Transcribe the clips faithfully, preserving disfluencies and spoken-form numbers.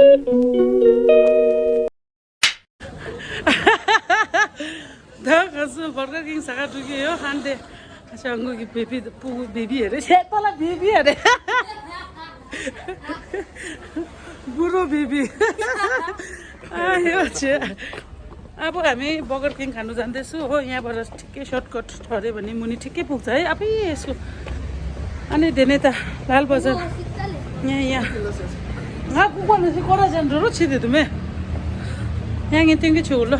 ད་ག་སུ་བར་གར་ཀིང་ཟ་ག་འགྲོ་གི་ཡོད་ཧན་དེ། ཨ་ཅག་ངོས་ཀྱི་བེ་བི་སྤུ་གུ་བེ་བི་ཡ་རེད། ཤེས་པ་ལ་བེ་བི་ཡ་རེད། བུ་རོ་བེ་བི། ཨ་ཡོད་ཆེ། ཨ་པོ་ཨ་མའི་བར་གར་ཀིང་ག་འདུག་ཟ་འདི་སུ་ཧོ་ཡ་བར་ཊི་ཀེ་ཤོར་ཀཊ་ཐོ་རེ་བ་ནི་མུ་ནི་ཊི་ཀེ་བུག་ཛའི་ཨ་པི་ཡེ་སུ། ཨ་ནི་དེ་ནས་ད་ལཱལ་བ་ཛར། ཉེ་ཡ། ང་ཀུ་པ་ལ་ཤི་ཀོ་ར་ཅན་འགྲོ་རོགས་བྱེད་དེ་དུ་མེ། ཡ་ངས་སྟོན་གི་ཆུ་ལོ།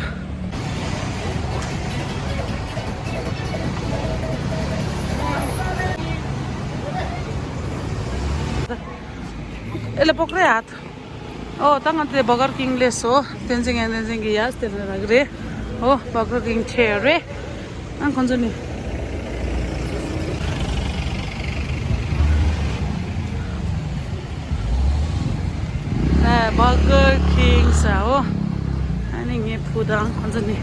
ཨེ་ལ་པོག་རེ་ཨ་ཐ། ཨོ་ད་ང་དེ་བར་གར་ཀིང་ལས་སོ། བསྟན་འཛིན་ངན་བསྟན་འཛིན་གི་ཡ་སྟེར་ནས་རག་རེད། ཨོ་བར་གར་ཀིང་ཆེ་རེད། ཨ་ཁོང་ཚོ་ནི། ཨ་བར་གར་ཀིང་ཟ་ཨོ། ཨ་ནི་ངའི་བུ་དང་ཁོང་ཚོ་ནི།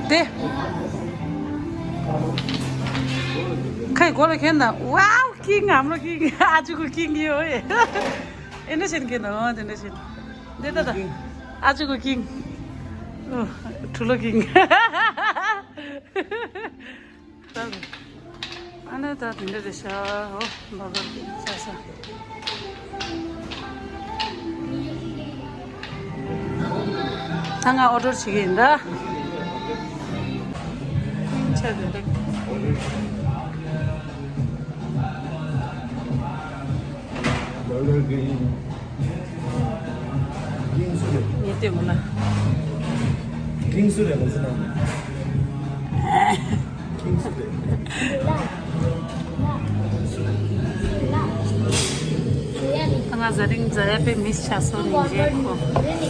དེ། ཁའི་གོ་ལ་ཁེན་ན། ཝའོ། ཀིང་ཨ་མ་ལོ་ཀིང་། ཨ་ཅུ་གུ་ཀིང་ཡོད་ཨེ། ཨེ་འདྲ་བྱེད་མཁན་ནོ་དེ་འདྲ་བྱེད། འདི་ལྟ་ད། ཨ་ཅུ་གུ་ཀིང་། ཨོ། ཁྲུ་ལོ་ཀིང་། ཨ་ནི་ད་དེ་འདྲ་རེད་ཤག་ཨོ་བར་གར་ཀིང་ཟ་ས། ད་ང་ཨོ་ཌར་བྱེད་ཀྱི་ཡིན་ད། ཆ་དེ་འདྲ། བར་གར་ཀིང་། ཀིང་སུ་རེད། ངས་ལྟོས་མོ་ལ། ཀིང་སུ་རེད་ལ་ཟེར་ན། ཀིང་སུ་རེད། ད་ང་ཟ་རིང་ཟ་ཡ་པའི་མིས་ཆགས་སོང་ནི་རེད་ཁོ།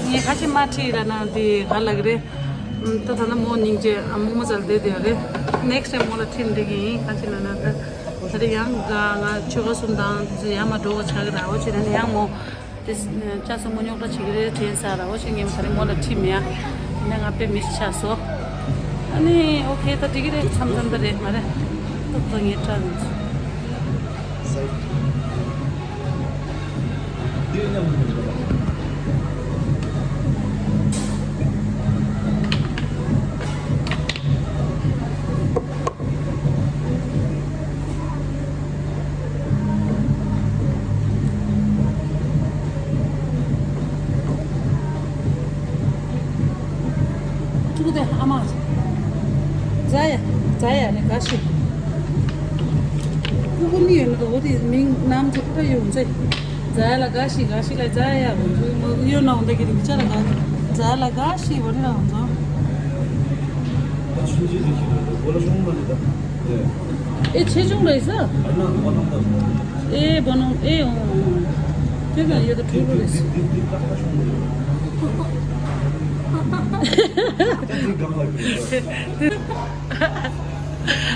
ངས་ཁ་ཆེ་མ་ཁྲིད་ར་ན་དེ་ག་ལ་གི་རེད། ད་ད་ན་མོ་སྙིང་རྗེ་ཨ་མོ་མོ་ཟལ་བསྡད་དེ་རེད། ནེགསི་ཊའིམ་མོ་ལ་ཁྲིད་འདི་གི་ཡིན་ཁ་ཆེ་ན་ན་ད། ད་རེད་ཡང་ག་ང་ཆོལ་ཁ་གསུམ་དང་དེ་ཚོ་ཡང་མ་འགྲོ་བ་ཆགས་གི་ར་འོ་ཆེ་ན་ནི་ཡང་མོ། དེ་ལྕགས་སྲིན་མོ་རྙོག་དྲ་བྱེད་ཀྱི་རེད་དྲན་ས་ར་འོ་ཞིག་ངས་མ་ད་རེས་མོ་ལ་ཁྲིད་མེད་ཨ། ནས་ང་དཔེ་མི་ཤི་ཆགས་སོ། ཨ་ནི་ཨོ་ཁེ་ད་འགྲིག་གི་རེད་མཚམས་མཚམས་ད་རེད་མ་རེད། ཏོག་ཏོ་ངས་ཀྲ་ཡིན། ཕྲུ་གུ་དེ་ཨ་མ། ཛ་ཡ། ཛ་ཡ་ནི་ག་ཤི། ཕྲུ་གུ་ནི་ཡོད་ན་ད་འོ་དེ་མིང་ནམ་ཚོ་ཕྲ་ཡོང་ཚེ། ཛ་ཡ་ལ་ག་ཤི་ག་ཤི་ལ་ཛ་ཡ་ཡ་བོ་ཚོ་མ་ཡོད་ན་འོ་ད་གི་རིག་ཆ་ལ་ག་ཛ་ཡ་ལ་ག་ཤི་བོ་ནི་ལ་འོ་ཚོ། ཨེ་ཆེ་ཆུང་རེད་ས། ཨེ་བོ་ནོ་ཨེ་ཡོང་། དེ་ག་ཡོད་ད་ཕྲུ་གུ་རེད་ས།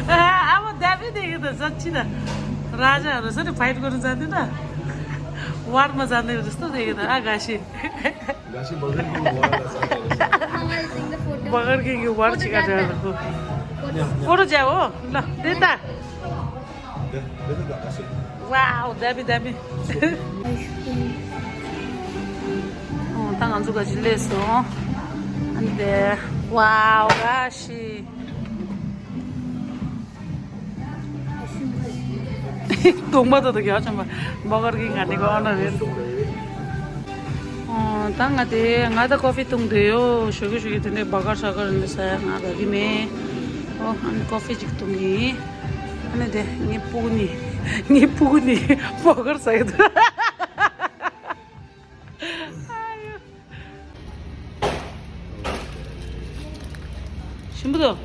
ཨ་མ་དེ་བི་དེ་གི་ད་ཟ་ཅི་ད། ར་ཇ་རུ་ས་དེ་ཕའིཊ་གོ་རུ་ཟ་དེ་ད། ཝར་མ་ཟ་ནི་རུ་ས་དེ་གི་ད་ཨ་ག་ཤི། Gashi burger king wala la sa. Burger king yu war chi ka da ko. Photo ja wo. La, de ta. De, de ta gashi. Wow, dabi dabi. Oh, ta ngan zu gashi le so. And de, wow, gashi. གདོང་པ་ད་ད་རྒྱག་ཆམ་པ་བ་གར་གི་ང་ནི་གོ་ཨ་ན་རེད། ཨོ་ད་ང་དེ་ང་ད་ཀོ་ཧྥི་བཏུང་དེ་ཡོ་ཞོ་གི་ཞོ་གི་དེ་འདྲའི་བ་གར་ས་གར་འདི་ས་ཡ་ང་ག་གི་མེད། ཨོ་ཨ་ནི་ཀོ་ཧྥི་ཅིག་བཏུང་གི་ཡིན། ཨ་ནི་དེ་ངའི་སྤུ་གུ་ནི་ངའི་སྤུ་གུ་ནི་བ་གར་ས་ཡ་དུ། ཞིམ་པོ་འདུག་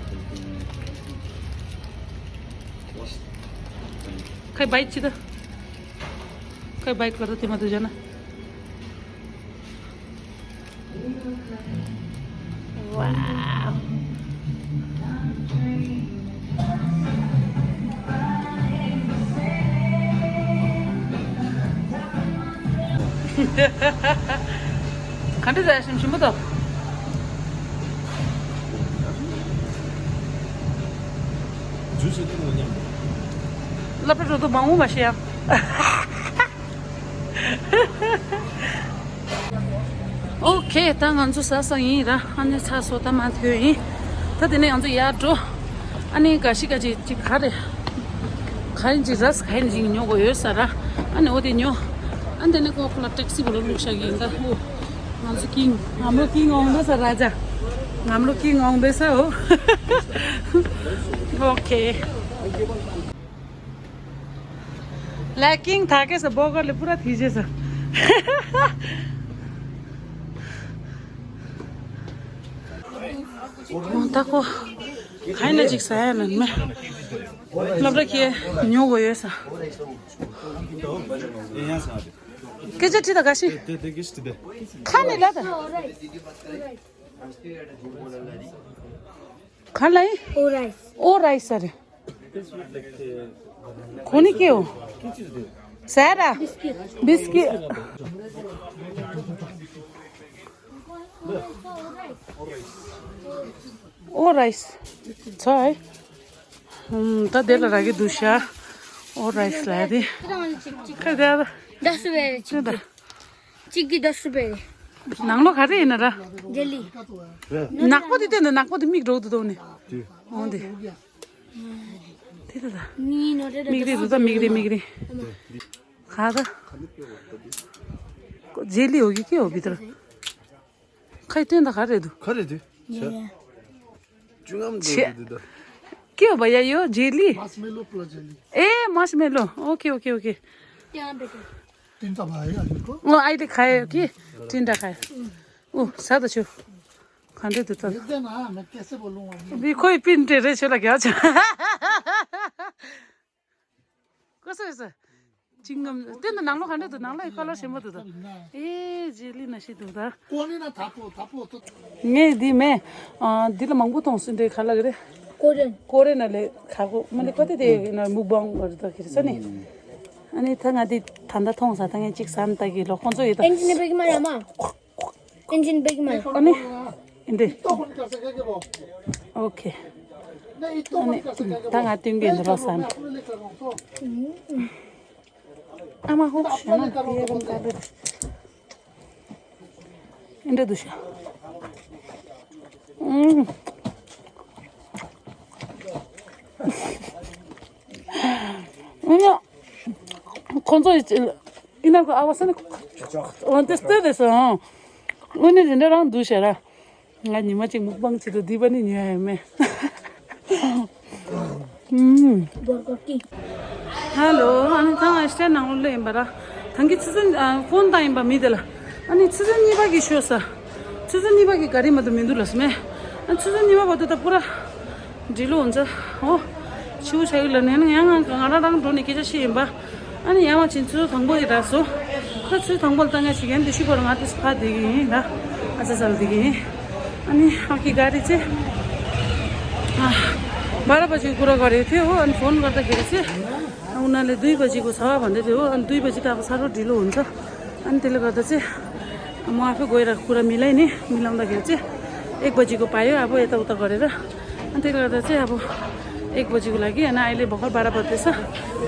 ཁའི་བའི་ཅི་ད། ཁའི་བའི་ཁ་ད་དེ་མ་དུ་ཇ་ན། Wow. ག་འདྲ་ཟ་ཞིམ་ཞིམ་པོ་འདུག་ཇུས་ཤིག་འཐུང་བ་མཉམ་དུ། སློབ་གྲྭ་འགྲོ་དུས་མང་པོ་མ་ཤེས་ཡ། ཨོ་ཁེ། ད་ང་ཚོ་ཟ་ས་ཡིན་ར། ཨ་ནི་ཚ་སོ་ད་མ་ཐོན་ཡིན། ད་དེ་ནས་ང་ཚོ་ཡར་འགྲོ། ཨ་ནི་ག་ཤི་ག་ཅི་ཅི་ག་རེ། ག་ཡིན་ཅི་རས་ག་ཡིན་ཅི་ཉོ་དགོས་ཡོད་ས་ར། ཨ་ནི་འོ་དེ་ཉོ། ཨ་ནི་དེ་ནས་ཁོ་ཁོ་ལ་ཊེག་སི་བོ་ལ་བླུགས་བཞག་གི་ཡིན། ད་ཨོ། ང་ཚོ་ཀིང་། ངམ་ལོ་ཀིང་ཨོང་དེ་ས་ར་ཇ། ངམ་ལོ་ཀིང་ཨོང་དེ་ས་ཨོ། ཨོ་ཁེ། ལ་ཀིང་ཐ་ཀེ་ས་བོ་གར་ལ་པུ་ར་ཐི་ཇེ་ས། ད་ཁོ་ག་ཡིན་ན་ཅིག་ཟ་ཡ་ན་མེ། སློབ་གྲྭ་ཁེ་ཉོ་དགོས་ཡོད་ས། སྐད་ཆ་དྲིས་ད་ག་ཤི། ཁ་ནས་ལ་ད། ག་ལ་ཡིན། ཨོ་རའི་སི། ཨོ་རའི་སི་ས་རེད། ཁོ་ནི་ཀེའོ། ཟ་ར། བིས་ཀིཊ། བིས་ཀིཊ། ཨོ་རའི་སི། ཚོ་ཨེ། ད་དེ་ལ་རག་གི་འདུག་ཤ། ཨོ་རའི་སི་ལ་དེ། ཁ་དེ་ཨ། ད་སུ་བས་ཅི་ད། གཅིག་གིས་ད་སུ་བས། ནང་ལོགས་ག་རེ་ཡིན་ན་ར། ཇེ་ལི། ནག་པོ་དེ་བསྟན་ན་ནག་པོ་དེ་མིག་འགྲོ་འདུག་འདུག་ནི། འོང་དེ། དེ་ད་ད། མིག་རེ་འདུག་ད་མིག་རེ་མིག་རེ། ག་ད། ཇེ་ལི་འོ་གི་ཀི་འོ་གི་ད། ཁ་ཡི་སྟོན་ད་ག་རེ་འདུག་ག་རེ་འདུག་ཅུང་ངམ་ཆེ། འདུག་འདུག་ཀི་འོ་བ་ཡ་ཡོ་ཇེ་ལི། མར་ཤ་མེ་ལོ་པུ་ལ་ཇེ་ལི། ཨེ་མར་ཤ་མེ་ལོ། ཨོ་ཁེ་ཨོ་ཁེ་ཨོ་ཁེ། ཏིན་ཏ་བ་ཡ་ཡོ་ཀོ། ཨོ་ཨའི་ལི་ཁ་ཡ་ཡོ་ཀི། ཏིན་ཏ་ཁ་ཡ། ཨོ་ས་ད་ཆུ། ག་འདྲ་འདུག་ད། བི་ཁོའི་པིན་ཏྲེ་རེ་ཆོ་ལ་རྒྱ་ཆ། ཀོ་སོ་ཡོད་ས། ཅིང་ངམ་དེ་ནི་ནང་ལོགས་ག་འདྲ་འདུག་ནང་ལོགས་ཡི་ཁ་ལར་ཞིམ་པོ་འདུག་ད། ཨེ་ཇེ་ལི་ན་ཤི་འདུག་ད། ཀོ་ནི་ན་ཐ་པོ་ཐ་པོ་ཐ། ངས་འདི་མེད། ཨ་འདི་ལ་མང་པོ་མཐོང་སྲིད་འདྲེ་ག་ལ་གི་རེད། ཀོ་རེན། ཀོ་རེན་ན་ལས་ཁ་གོ་མ་ལས་ཀོ་དེ་དེ་ན་མུག་བང་ག་རེ་ད་གི་རེད་ས་ནི། ཨ་ནི་ད་ང་འདི་ད་ད་མཐོང་ས་ད་ངས་ཅིག་ཟ་ན་ད་གི་ལོ་ཁོང་ཚོ་ཡོད་ད། ཨེན་ཇི་ནི་བེག་མ་ཡ་མ། ཨེན་ཇིན་བེག་མ། ཨ་ནི། འདི། ཨོ་ཁེ། ཨ་ནི། ད་ང་སྟོན་གྱི་འདི་རོ་སན། ཨ་མ་ཧོ་ཤ་ན་ཡེ་རམ་ཀ་བེ། འདི་འདུག་ཤ། ཨུམ། ཨུམ། ཁོང་ཚོ་ཡི། ཡིན་ན་ཁོ་ཨ་བ་ས་ནི། འོན་ཏེ་སྟོད་དེ་སོང་། དངོས་གནས་དེ་འདྲ་རང་འདུག་ཤ་ར། ང་ཉི་མ་གཅིག་མུག་པང་བྱེད་དུ་བསྡད་པ་ནི་ཉོ་ཡ་ཡོད་མེད། ཧུམ། ཧ་ལོ། ཨ་ནི་ད་ང་ཤ་ནང་ལོ་ལེ་ཡིན་པ་ར། ཐང་གི་ཚི་ཚི་ཨ་ཕོན་བཏང་ཡིན་པ་མི་དེ་ལ། ཨ་ནི་ཚི་ཚི་གཉིས་པ་གི་ཤོད་ས། ཚི་ཚི་གཉིས་པ་གི་ག་རི་མ་དུ་མི་འདུག་ལ་སྨེ། ཨ་ཚི་ཚི་གཉིས་པ་བར་དུ་ད་པུ་ར། འབྲི་ལོ་འཛའ། ཨོ། ཆིའུ་ཆ་གི་ལ་ནས་ཡང་ང་ང་རང་རང་འགྲོ་ནས་སྐད་ཆ་བཤད་ཡིན་པ། ཨ་ནི་ཡང་བ་ཅིན་ཚུ་དང་པོ་ཡི་རག་སོ། ཁ་ཚུ་དང་པོ་ལ་ལྟ་ངན་ཞིག་ཡན་དེ་ཤི་བར་ང་དེ་སུ་ཕ་དེ་གི་ཡིན་ར། ཨ་ཙ་ཙ་ལ་དེ་གི་ཡིན། ཨ་ནི་ཧ་ཁི་ག་རེ་ཚེ། ཨ། བ་ར་པ་ཅིག་ཀུ་ར་ག་རེ་ཐེ་འོ་ཨ་ནི་ཕོན་གར་ད་གི་རེ་ཚེ། ཨ་འུ་ན་ལེ་དུས་པ་ཅིག་གོ་ས་བ་བ་འདེ་དེ་འོ་ཨ་ནི་དུས་པ་ཅིག་ད་ག་ས་རོ་འབྲི་ལོ་འཛའ། ཨ་ནི་དེ་ལ་ག་ད་ཚེ། ཨ་མོ་ཨ་ཕེ་གོ་ཡ་ར་ཀུ་ར་མི་ལ་ཡིན་ནི་མི་ལང་ད་གི་རེ་ཚེ། ཨེག་པ་ཅིག་གོ་པ་ཡོ་ཨ་བོ་ཨེ་ད་འུ་ད་ག་རེ་ར། ཨ་དེ་ལ་ད་ཚེ་ཨ་བོ། ཨེག་པ་ཅིག་ལ་གི་ཨ་ན་ཨེ་ལེ་བ་ཁར་བ་ར་པ་དེ་ས།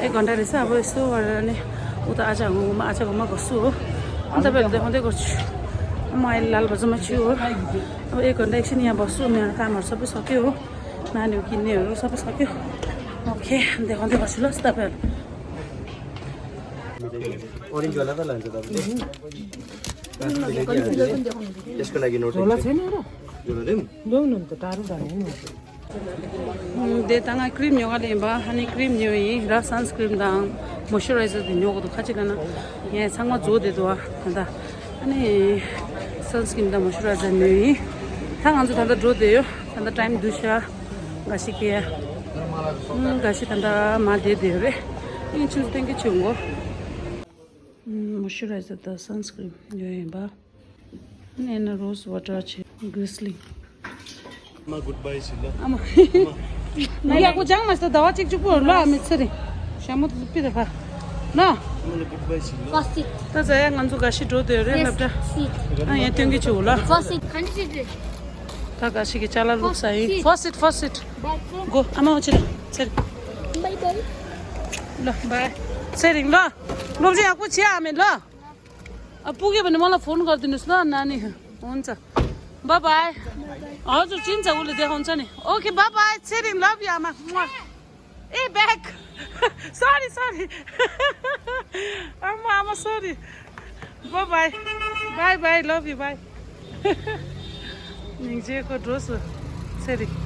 ཨེག་གོན་ད་རེ་ས་ཨ་བོ་ཨེ་སོ་བ་ར་ནི། འུ་ད་ཨ་ཅག་གོ་མ་ཨ་ཅག་གོ་མ་གོ་སུ། ཨ་ད་བེ་དེ་ཧོན་དེ་གོ་ཆུ། ཨ་མ་ཨེ་ལ་ལ་བ་ཟ་མ་ཆུ། ཨ་བོ་ཨེག་གོན་ད་ཨེག་ཤི་ནི་ཡ་བ་སུ་མེ་ཨ་ཀ་མར་ས་བུ་ས་ཀི་འོ། ན་ནི་གི་ནི་རུ་ས་བུ་ས་ཀི་འོ། ཨོ་ཁེ་དེ་ཧོན་དེ་གོ་ཆུ་ལ་སྟ་བེ། Orange वाला का लाना था आपने। इसको लगी नोट। झोला छैन र? झोला दे। ल्याउनु नि त टाढो जाने नि। ད་ང་ཀྲིམ་ཉོ་ག་ལེན་པ་ཧ་ནི་ཀྲིམ་ཉོ་ཡིན་ར། སན་སི་ཀྲིམ་དང་མོ་ཤུ་རའི་ཛར་དེ་ཉོ་གོ་དུ་ཁ་ཅིག་ལ་ན་ངས་ཚང་མ་རྫོགས་བསྡད་འདུག་ཨ། ད་ཨ་ནི་སན་སི་ཀྲིམ་དང་མོ་ཤུ་རའི་ཛར་ཉོ་ཡིན། ད་ང་ཚོ་ད་ལྟ་འགྲོ་བསྡད་ཡོད། ད་ལྟ་ཊའིམ་འདུག་ཤ། འགའ་ཞིག་གིས། ཨ་འགའ་ཞིག་ད་ལྟ་མ་བསྡད་བསྡད་རེད། ཨིན་ཆུ་སྟེང་གི་ཆུ་འགོ། མོ་ཤུ་རའི་ཛར་དང་སན་སི་ཀྲིམ་ཉོས་ཡིན་པ། ཨ་ནི་ཨ་ན་རོ་སི་ཝ་ཊར་བྱས་གྷི་ལི་སིན་ལིང་། མ་གུཌ་བྷའི་ཞིག་ལ། ཨ་མ། ང་ཡག་པོ་སྦྱང་མ་ཤེས། ཟླ་བ་གཅིག་གཅིག་པོ་ལོ་ཨ་མི་ཚེ་རིང་། ཞྭ་མོ་དེ་ཚོ་ཕི་ད་ཕ། ན། མ་ལ་གུཌ་བྷའི་ཞིག་ལ། ད་ཟ་ཡ་ང་ཚོ་འགའ་ཞིག་འགྲོ་བསྡད་རེད་ལབ་འདྲ། ཨ་ཡ་སྟོན་གྱི་བྱུག་ལ། ད་འགའ་ཞིག་གི་ཅ་ལག་བླུགས་ས་ཡིན། ཕོ་སིད་ཕོ་སིད། གོ་ཨ་མ་འོ་ཆེ་ལ་ཚེ་རིང་། Bye bye. ल बाई। ཚེ་རིང་ལོ། སློབ་སྦྱོང་ཡག་པོ་བྱེད་ཨ་མེ་ལོ། अ, पुग्यो भने मलाई फोन गरिदिनुहोस् ल नानी। हुन्छ। Bye bye. हजुर, चिन्छ, उसले देखाउँछ नि। OK, bye by. ཚེ་རིང, love you, आमा। ए, back। Sorry, sorry। आमा, आमा, sorry। Bye bye. Bye bye, love you, by. སྙིང་རྗེ་ཁོ་འགྲོ་སོང་། ཚེ་རིང་།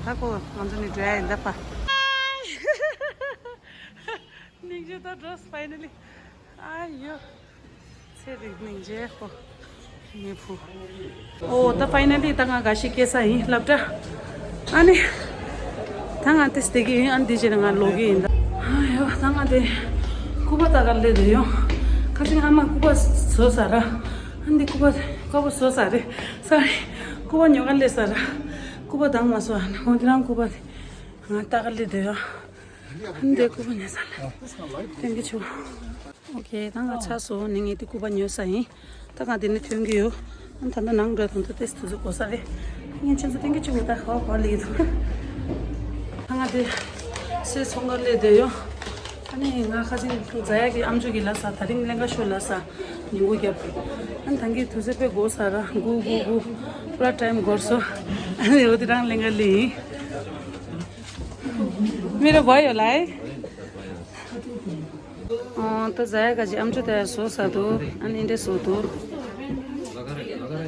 ད་ཁོ་ང་ཚོ་ནི་འགྲོ་ཡ་ཡིན་ད་པ། སྙིང་རྗེ་ད་འགྲོ་སོང་། Finally. ཨ་ཡོ། ཚེ་རིང་སྙིང་རྗེ་ཁོ། ངའི་བུ། ཨོ་ད་finally ད་ང་འགའ་ཞིག་སྐྱེལ་ས་ཡིན་སློབ་གྲྭ། ཨ་ནི། ད་ང་དེ་སྟེ་གི་ཡིན། ཨ་ནི་དེ་རྗེས་ང་ལོག་གི་ཡིན་ད། ཨ་ཡོ། ད་ང་དེ་སྐུ་པར་ལྟ་ག་སླེབས་བསྡད་ཡོང་། ཁ་སང་ཨ་མ་སྐུ་པར་བཟོས་ས་ར། ཨ་ནི་སྐུ་པར་སྐུ་པར་བཟོས་ས་རེད། སོ་རི། སྐུ་པར་ཉོ་ག་སླེབས་ས་ར། སྐུ་པར་དང་མ་བཟོས། ཨ་ནི་ཁོང་དེ་རང་སྐུ་པར་ང་ལྟ་ག་སླེབས་བསྡད་ཡོང་། ཨ་ནི་དེ་སྐུ་པར་ཉོ་ས་ལ། སྟོན་གྱི་བྱུང་། ཨོ་ཁེ། ད་ང་ཚར་སོང་། ནི་ངས་དེ་སྐུ་པར་ཉོས་ས་ཡིན། ད་ང་དེ་ནས་ཐོན་གྱི་ཡོད། ཨ་ནི་ད་ལྟ་ནང་འགྲོ། ད་ལྟ་ཏེས་དུས་ཚོད་འགོར་ས་རེད། ངས་ཁྱེད་ཚོ་སྟོན་གྱི་བྱུང་། ད་ཧ་གོ་ལེ་ཡོད། ད་ང་དེ་སའི་ཚོང་ཁང་སླེབས་བསྡད་ཡོད། ཨ་ནི་ང་ཁ་སང་རྫ་ཡག་གི་ཨམ་ཅོག་གི་ལ་ས། དེ་རིང་ལེན་ག་ཤོག་ལ་ས། ཉིན་གུང་རྒྱབ། ཨ་ནི་ད་གིན་དུས་ཚོད་དཔེ་འགོར་ས་ར། དགུ་དགུ་དགུ། པུ་ར་ཊའིམ་འགོར་སོང་། ཨ་ནི་འོ་དེ་རང་ལེན་ག་སླེབས་ཡིན། मेरा भाइ होला है। अँ, त जाया गाजी आमचो तया सो साधु, अनि इन्डे सो दु।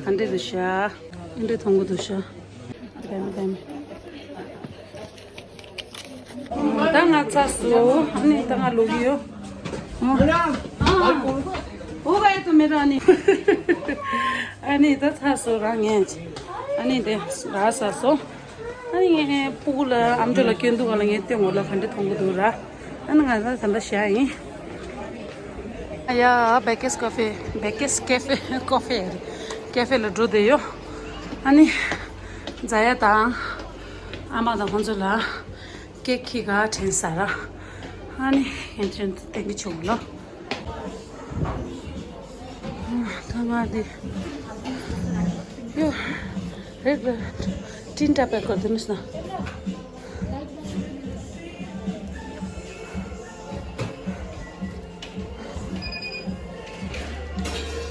हन्डे दुस्या, इन्डे थोंगु दुस्या। दामी, दामी। अँ, ता ङा चा सो, अनि ता ङा लोगियो। अँ। अँ। हो गयो त मेरो अनि। अनि त चा सो राङे। अनि दे, रासा सो। ཨ་ནི་ངས་སྤུ་གུ་ལ་ཨམ་ཅོག་ལ་སྐྱོན་འདུག་ག་ལ། ངས་སྟོན་གོ་ལ། ག་འདྲ་མཐོང་གི་འདུག་ར། ཨ་ནི་ང་ད་ད་ལྟ་བཞག་ཡིན། ཡ། བེ་ཀེས་ཀ་ཧྥེ། བེ་ཀེས་ཀེ་ཧྥེ། ཀ་ཧྥེ་རེད། ཀེ་ཧྥེ་ལ་འགྲོ་བསྡད་ཡོད། ཨ་ནི་རྫ་ཡ་དང་ཨ་མ་དང་ཁོང་ཚོ་ལ་ཀེག་འཁྱེར་ག་དྲན་ས་ར། ཨ་ནི་ཡན་ཅན་དུ་སྟོན་གྱི་བྱུང་ལོ། ད་ང་འདི། ཡོ། རེད་རེད། ཏིན་ཏྲ་པེ་ཀོར་དེ་མི་སྣ།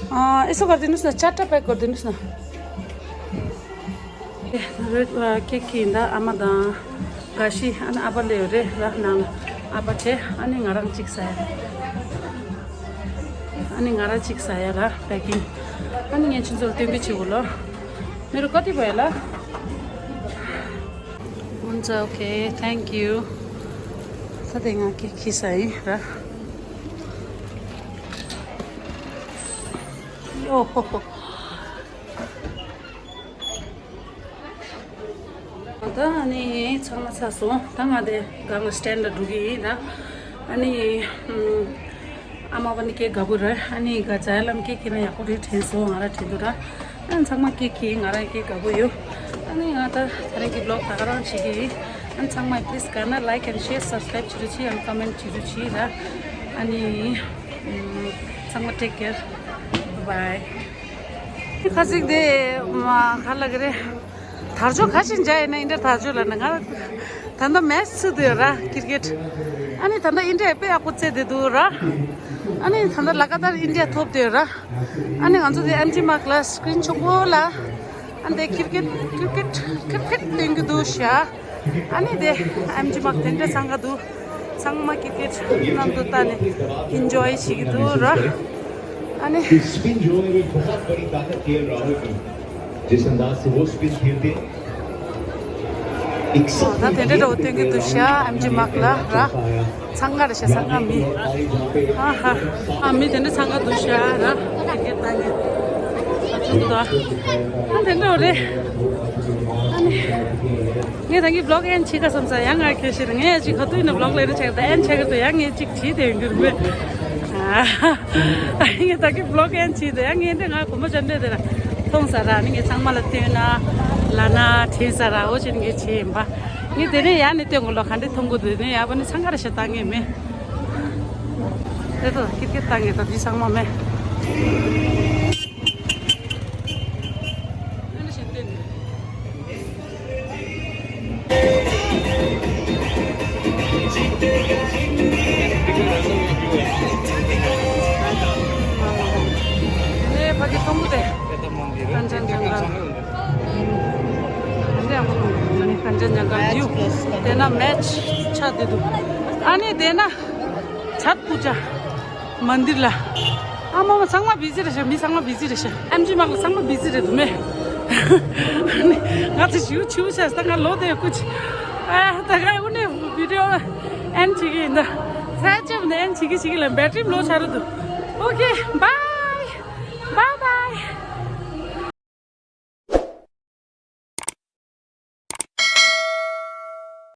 ཨ་ཨེ་སོ་ཀར་དེ་མི་སྣ། ཅ་ཏྲ་པེ་ཀོར་དེ་མི་སྣ། རེད། ཀེག་འཁྱེར་ཡིན་ད། ཨ་མ་དང་། ག་ཤི། ཨ་ནི་ཨ་ཕ་སླེབས་ཡོད་རེད་ར། ནང་ལ་ཨ་ཕ་བྱས། ཨ་ནི་ང་རང་གཅིག་ཟ་ཡ། ཨ་ནི་ང་རང་གཅིག་ཟ་ཡ་ར། པེ་ཀིང་། ཨ་ནི་ངས་ཁྱེད་ཚོར་སྟོན་གྱི་བྱེད་དགོས་ལོ། मेरो कति भयो ल? हुन्छ, ओके, thank you। ད་དེ་ང་ཀེག་འཁྱེར་ས་ཡིན་ར། ཨོ་ཧོ་ཧོ། ད་ཨ་ནི་ཚང་མ་ཚར་སོང་། ད་ང་དེ་སྒང་ལ་སི་ཊེན་ཌ་ལ་འགྲོ་གི་ཡིན་ད། ཨ་ནི་ཨམ་ཨ་མ་བ་ནི་ཀེག་དགའ་པོ་རེད། ཨ་ནི་ག་ཛའི་ལམ་ཀེག་འཁྱེར་ན་ཡག་པོ་རེད་དྲན་སོང་། ང་རང་དྲན་འདུག་ར། ཨ་ནི་ཚང་མ་ཀེག་འཁྱེར། ང་རང་ཀེག་དགའ་པོ་ཡོད། ཨ་ནི་ང་ད་ད་རིང་གི་བི་ལོག་ད་ག་རང་བྱེད་ཀྱི་ཡིན། ཨ་ནི་ཚང་མས་པི་ལི་སི་དགའ་ན་ལའིཀ་ཨེན་ཌི་ཤེར་སབ་སི་ཀ་རའིབ་བྱེད་རོགས་གྱིས། ཨ་ནི་ཀོ་མེན་ཊི་བྱེད་རོགས་གྱིས་ར། ཨ་ནི་ཚང་མ་ཊེག་ཀེར། བྷའི་བྷའི། ཁ་ཅིག་དེ་མ་ག་ལ་གི་རེད། དར་ལྕོག་ག་ཞིག་འཇགས་ཡིན་ན། ཨིན་ཌི་ཡ་དར་ལྕོག་ལ་ནི་ང་ད་ལྟ་མེ་ཆི་ཆགས་བསྡད་ཡོད་ར། ཀིར་ཀེཊ། ཨ་ནི་ད་ལྟ་ཨིན་ཌི་ཡ་དཔེ་ཡག་པོ་རྩེད་བསྡད་འདུག་ར། ཨ་ནི་ད་ལྟ་ལ་ག་ཏར་ཨིན་ཌི་ཡ་ཐོབ་བསྡད་ཡོད་ར། ཨ་ནི་ང་ཚོ་དེ་ཨེམ་ཇི་མག་ལ་སི་ཀི་རིན་ཆུང་ཀུ་ལ། ཨ་ནི་དེ་ཀིར་ཀེཊ་ཀིར་ཀེཊ་ཀིར་ཀེཊ་སྟོན་གྱི་འདུག་ཤག་ཨ་ནི་དེ་ཨེམ་ཇི་མག་དེ་འདྲ་འཚང་ཁ་འདུག་ཚང་མ་ཀིར་ཀེཊ་གནང་འདུག་ད་ནི་ཨིན་ཇོའི་བྱེད་ཀྱི་འདུག་ར། ཨ་ནི། इस स्पिन जो है, वे बहुत बड़ी ताकत के राहुल की, जिस अंदाज से वो स्पिन खेलते हैं, एक ད་དེ་འདྲ་འདྲ་བོ་སྟོན་གྱི་འདུག་ཤག་ཨེམ་ཇི་མག་ལ་ར། འཚང་ཁ་རེད་ཤག་འཚང་ཁ་མི། ཨ་ཧ། ཨ་མི་དེ་འདྲ་འཚང་ཁ་འདུག་ཤག་ར། ཀིར་ཀེཊ་ལྟ་མཁན་ད་ཚོ་འདུག་ཨ་དེ་འདྲ་བོ་རེད། ཨ་ནི། ངས་ད་གིན་བི་ལོག་ཨེན་ཌི་བྱེད་ག་བསམ་ས། ཡང་ང་ཁྱོད་ཤེས་རེད། ངས་ཅིག་ག་དུས་ཡིན་ན་བི་ལོག་ལེན་ན་ཆགས་ད་ཨེན་ཌི་ཆགས་ཀྱི་འདུག་ཡང་ངས་ཅིག་བྱེད་དེ་ཡོང་རྒྱུ་རེད་པས། ཨ་ངས་ད་གིན་བི་ལོག་ཨེན་ཌི་བྱེད་དེ་ཡང་ངས་འདི་ང་གོམ་པ་ཅན་འདྲ་དེ་ལ་མཐོང་ས་ར། ནི་ངས་ཚང་མ་ལ་སྟོན་ན་ལབ་ན་དྲན་ས་ར། འོ་ཅན་ངས་བྱེད་ཡིན་པ། ངས་དེ་ནས་ཡང་ནས་སྟོན་དགོས་ལོ། ག་འདྲས་མཐོང་དགོས་འདུག་ནས་ཡག་པོ་ནི་འཚང་ཁ་ར་ཤ་བཏང་ངེས་མེད། དེ་ཚོ་ཀིར་ཀེཊ་བཏང་ངེས་ད་དེ་ཚང་མ་མེད། ཨ་ནི་ཀན་ཇན་ཇང་ག་བིའུ། དེ་ན་མེཆ་ཆགས་བསྡད་འདུག་ཨ་ནི་དེ་ན་ཆཏ་པུ་ཇ་མན་དིར་ལ། ཨ་མ་མ་ཚང་མ་བི་ཟི་རེད་ཤག་མི་ཚང་མ་བི་ཟི་རེད་ཤག་ཨེམ་ཆི་མ་ལ་ཚང་མ་བི་ཟི་རེད་འདུག་མེ། ཨ་ནི་ང་ཚོ་ཞིའུ་ཆིའུ་ཆགས་ས་ང་ལོ་དེ་ཀུ་ཆི། ཨ་ད་ག་ཨུ་ནི་བི་ཌི་ཡོ་ཨེན་བྱེད་ཀྱི་ཡིན་ད། ས་ཆེབ་ནས་ཨེན་བྱེད་ཀྱི་བྱེད་ཀྱི་ལ་བེ་ཊི་རི་ལོ་ཆགས་རེད་འདུག་ཨོ་ཁེ་བཱའི།